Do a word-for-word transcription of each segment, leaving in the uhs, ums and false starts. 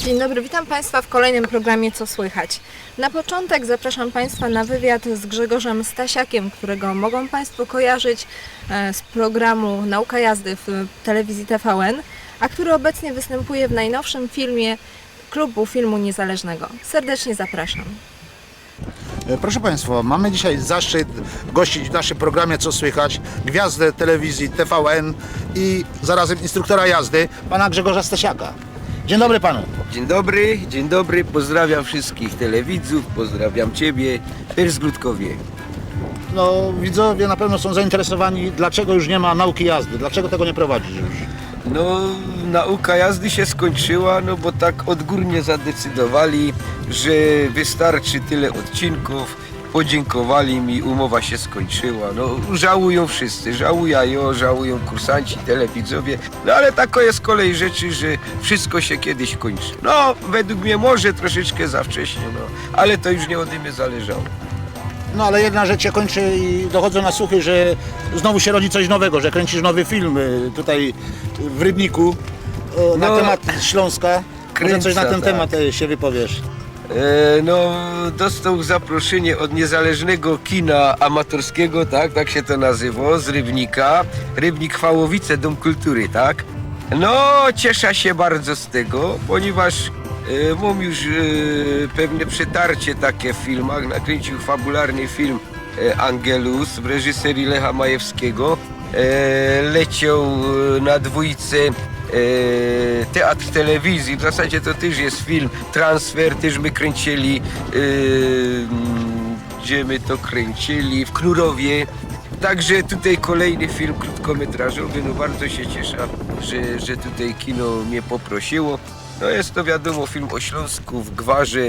Dzień dobry, witam Państwa w kolejnym programie Co słychać. Na początek zapraszam Państwa na wywiad z Grzegorzem Stasiakiem, którego mogą Państwo kojarzyć e, z programu Nauka jazdy w telewizji T V N, a który obecnie występuje w najnowszym filmie Klubu Filmu Niezależnego. Serdecznie zapraszam. E, Proszę Państwa, mamy dzisiaj zaszczyt gościć w naszym programie Co słychać gwiazdę telewizji T V N i zarazem instruktora jazdy, pana Grzegorza Stasiaka. Dzień dobry panu. Dzień dobry, dzień dobry, pozdrawiam wszystkich telewidzów, pozdrawiam Ciebie, też z Grudkowie. No, widzowie na pewno są zainteresowani, dlaczego już nie ma nauki jazdy, dlaczego tego nie prowadzisz już? No, nauka jazdy się skończyła, no bo tak odgórnie zadecydowali, że wystarczy tyle odcinków, podziękowali mi, umowa się skończyła. No, żałują wszyscy, żałujã jŏ, żałują kursanci, telewidzowie, no ale tako je kolej rzeczy, że wszystko się kiedyś kończy. No, według mnie może troszeczkę za wcześnie, no, ale to już nie ode mnie zależało. No ale jedna rzecz się kończy i dochodzą na słuchy, że znowu się rodzi coś nowego, że kręcisz nowy film y, tutaj w Rybniku e, na No, temat Śląska. Może coś na kręcę, ten tak. Temat e, się wypowiesz. E, no, dostał zaproszenie od niezależnego kina amatorskiego, tak, tak się to nazywało, z Rybnika. Rybnik Chwałowice, Dom Kultury, tak? No, cieszę się bardzo z tego, ponieważ e, mam już e, pewne przetarcie takie w filmach. Nakręcił fabularny film e, Angelus w reżyserii Lecha Majewskiego. E, leciał e, na dwójce e, Teatr Telewizji. W zasadzie to też jest film Transfer, też my kręcili, e, mm, gdzie my to kręcili? W Knurowie. Także tutaj kolejny film krótkometrażowy. No, bardzo się cieszę, że, że tutaj kino mnie poprosiło. No, jest to, wiadomo, film o Śląsku, w gwarze,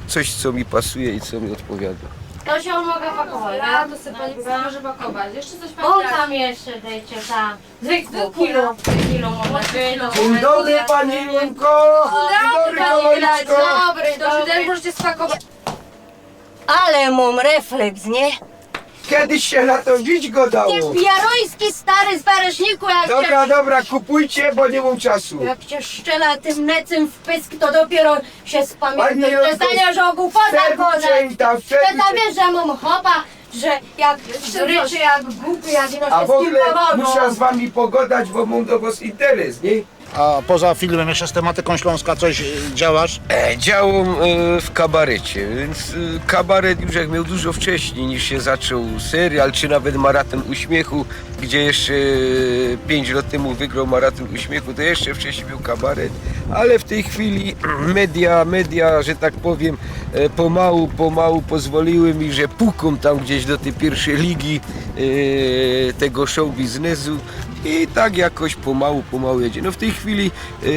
coś, co mi pasuje i co mi odpowiada. To się mogę pakować, A tak? to sobie pani pomoże pakować. Jeszcze coś O, pani tam jeszcze dejcie tam. Zwykło, kilo, kilo można wziąć. Dzień dobry, pani Lunko. Dzień dobry, Dzień Kowaliczko. Dobry, dobrze, ten możecie spakować. Ale mam refleks, nie? Kiedyś się na to żyć go dało. Ty pijaroński stary zwareszniku, jak Dobra, cię, dobra, kupujcie, bo nie mam czasu. jak cię szczela tym necym w pysk, to dopiero się Pani spamiętasz. Lunko, Przestaniesz o głupotach serce gadać. i tam Ty to serce. Wiesz, że mam chłopa, że jak ryczy jak głupi, jak ino A się w ogóle spilnował, no. Muszę z wami pogadać, bo mam do was interes, nie? A poza filmem jeszcze z tematyką Śląska coś e, działasz? E, Działam e, w kabarecie, więc e, kabaret już jak miał dużo wcześniej niż się zaczął serial, czy nawet Maraton Uśmiechu, gdzie jeszcze e, pięć lat temu wygrał Maraton Uśmiechu, to jeszcze wcześniej był kabaret, ale w tej chwili media, media, że tak powiem, e, pomału, pomału pozwoliły mi, że pukam tam gdzieś do tej pierwszej ligi e, tego show biznesu i tak jakoś pomału, pomału jedzie. No, w tej chwili e,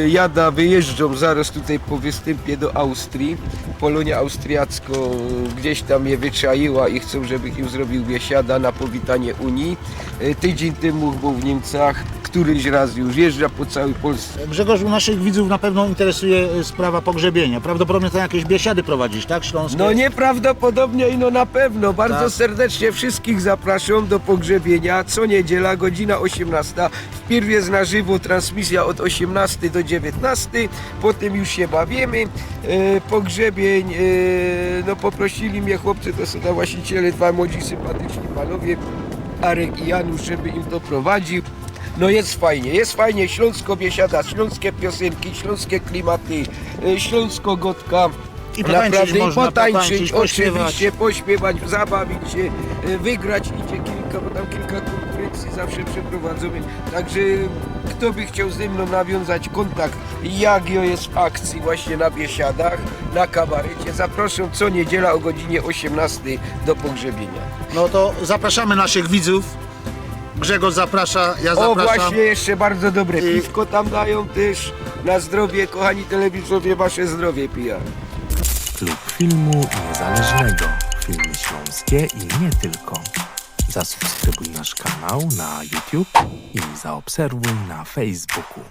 jada, wyjeżdżam zaraz tutaj po występie do Austrii. Polonia Austriacko gdzieś tam mnie wyczaiła i chcą, żebych im zrobił biesiada na powitanie Unii. E, Tydzień temu był w Niemcach, któryś raz już jeżdża po całej Polsce. Grzegorzu, naszych widzów na pewno interesuje e, sprawa pogrzebienia. Prawdopodobnie tam jakieś biesiady prowadzisz, tak? Śląskie? No, nieprawdopodobnie, ino na pewno. Bardzo Tak. Serdecznie wszystkich zapraszam do pogrzebienia. Co niedziela, godzina osiemnasta. Wpierw jest na żywo transmisja od osiemnastej do dziewiętnastej. Potem już się bawimy. E, pogrzebień, e, no, poprosili mnie chłopcy, to są tam właściciele, dwa młodzi, sympatyczni panowie, Arek i Janusz, żeby im to prowadził. No, jest fajnie, jest fajnie. Śląsko biesiada, śląskie piosenki, śląskie klimaty, e, śląsko godka. I potańczyć Naprawdę, i można, potańczyć, potańczyć, pośpiewać. Oczywiście, pośpiewać, zabawić się, e, wygrać idzie kilka, bo tam kilka konkurencji zawsze przeprowadzamy. Także kto by chciał ze mną nawiązać kontakt, jak ja jest w akcji właśnie na biesiadach, na kabarecie, zapraszam co niedziela o godzinie osiemnastej do pogrzebienia. No to zapraszamy naszych widzów. Grzegorz zaprasza, ja O, zapraszam. Właśnie, jeszcze bardzo dobre I- piwko tam dają też. Na zdrowie, kochani telewidzowie, wasze zdrowie pijam. Klub Filmu Niezależnego. Filmy śląskie i nie tylko. Zasubskrybuj nasz kanał na YouTube i zaobserwuj na Facebooku.